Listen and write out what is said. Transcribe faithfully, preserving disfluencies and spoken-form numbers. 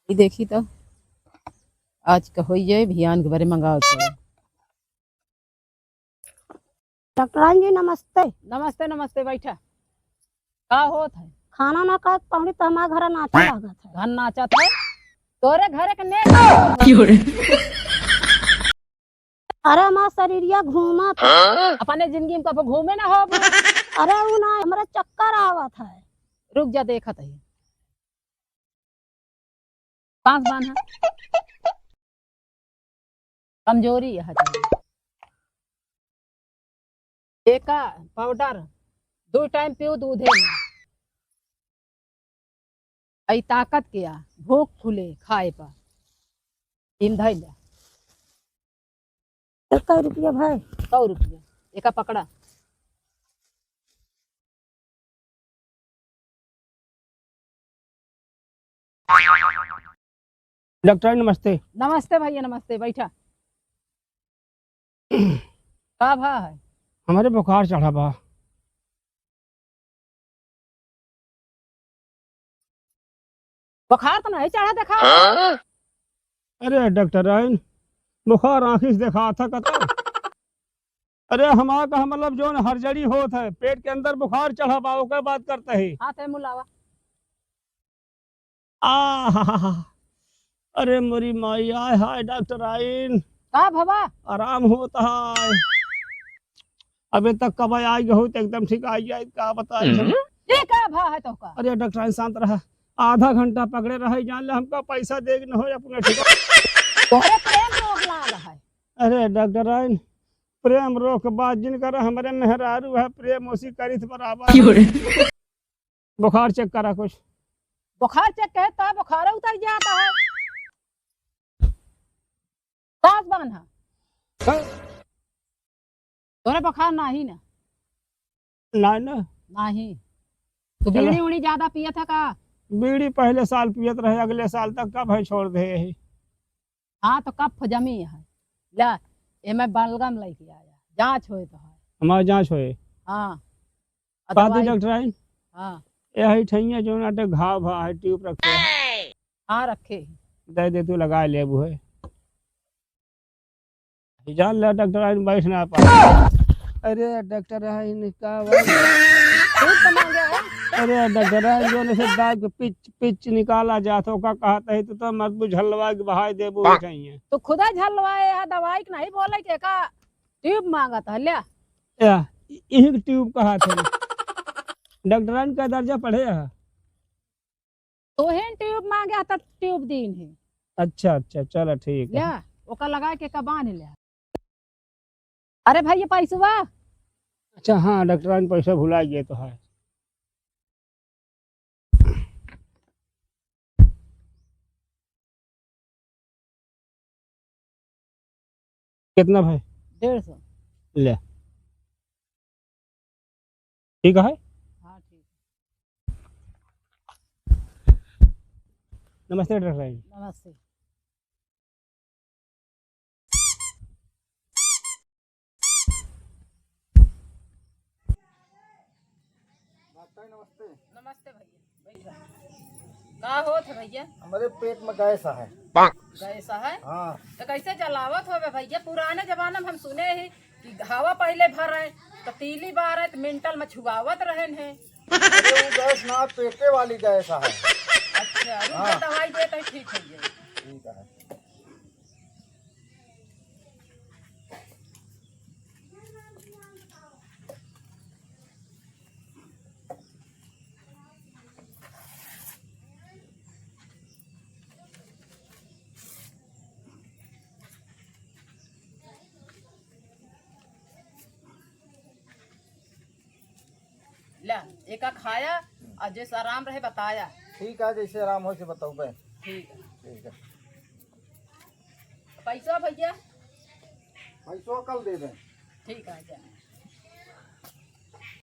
ई देखी तो, आज का होई जाए, भियान के बरे मंगावत है। डॉक्टराइन जी, नमस्ते। नमस्ते, नमस्ते, बैठा। का होत है? खाना ना खाए के पौड़ी तो हमारे घर नाचे लागत है। घर नाचत है? तोरे घर के ने क्यों रे? अरे, हमार शरीरिया घूमत है। अपने जिंदगी में कबो घूमे ना हो? अरे, उ ना, हमरा चक्कर आवत है। रुक जा, देखत है। सांस बांधा। कमजोरी है। एका पाउडर दो टाइम पियो दूधे में। आई ताकत के आ, भूख खुले खाए पर। इम धइल जा। कै रुपया भाई? सौ रुपया। एका पकड़ा। डॉक्टर नमस्ते। नमस्ते भैया, नमस्ते, बैठा। का भा है? हमरे बुखार चढ़ा बा। बुखार तो नहीं चढ़ा, देखा। अरे डॉक्टराइन, बुखार आँखी से देखा था कतौ। अरे हमार का मतलब जौन हरजड़ी होत है, पेट के अंदर बुखार चढ़ा बा, ओकर बात करत ही। हाथ है मुलावा। आहा, अरे मोरी माई, आय हाय डॉक्टराइन। का भवा? आराम होत है। अबे तक कब आई गई होत, एकदम ठीक आई जाए, का बताई हम। ये का भा है तोका? अरे डॉक्टराइन शांत रहा, आधा घंटा पकड़े रहे, जान ले हमका पैसा देग न हो अपने ठीक। तोहरे प्रेम रोग लाग है। अरे डॉक्टराइन, प्रेम रोग के बाद जिनकर हमरे मेहरारू है, प्रेम उसी करित बराबर। क्यों रे? बुखार चेक करा कुछ। बुखार चेक करे तो बुखार उतर जाता है। सांस बांधा। हाँ। तोरे बुखार नाही ना? नाही ना। नाही। तो चलो। बीड़ी उड़ी ज्यादा पियत है का? बीड़ी पहले साल पियत रहे, अगले साल तक कब है छोड़ दे यही। हाँ, तो कफ जमी है। ला, एमे बलगम लेके आया, जांच होए तो है। हमार जांच होए। हाँ। आ का दी दवाई। डॉक्टराइन? हाँ। यही ठैया जो नाटे घाव भा है, ट्यूब रखे हैं। हाँ, रखे। दे दे, तू लगा लेबू है। जान ला डॉक्टराइन बैठ ना पाए। अरे डॉक्टराइन का बात? दूध तो मांगे है। अरे डॉक्टराइन जो से दाग के पिच पिच निकाला जात हो, का कहत है, तू तो मत बुझलवा के बहाय देबू हाँ। उठाइए। तो खुदा झलवाए है, दवाई के नहीं बोले के का? ट्यूब मांगत है, ले। या, इ-, इही के ट्यूब कहत है। डॉक्टराइन का दर्जा पढ़े है। तोहें ट्यूब मांगे है, तो ट्यूब दीन है। अच्छा, अच्छा, चलो ठीक है। ले, ओका लगा के का बांध ले। अरे भाई, ये पैसवा। अच्छा, हाँ, डॉक्टराइन पैसा भुला गए तो है। कितना भाई? डेढ़ सौ। ले। ठीक है? हाँ, ठीक। नमस्ते डॉक्टराइन। नमस्ते। डॉक्टर नमस्ते। नमस्ते भैया, बैठा। का होत है भैया? हमरे पेट में गैस है। गैस है? हाँ। तो कैसे जलावत होबे भैया? पुराने जमाना में हम सुने ही कि हवा पहले भरे, तो तीली बारे, तो मेंटल में छुआवत रहन है। अरे वो गैस ना, पेटे वाली गैस है। अच्छा, रुक जा, हाँ। दवाई दे तो ठीक हो जाए। ठीक है। ला, एका खाया और जैसे आराम रहे बताया। ठीक है, जैसे आराम हो से बताओ बे। ठीक है। ठीक है। पैसा भैया? पैसा कल दे दें। ठीक है, जा।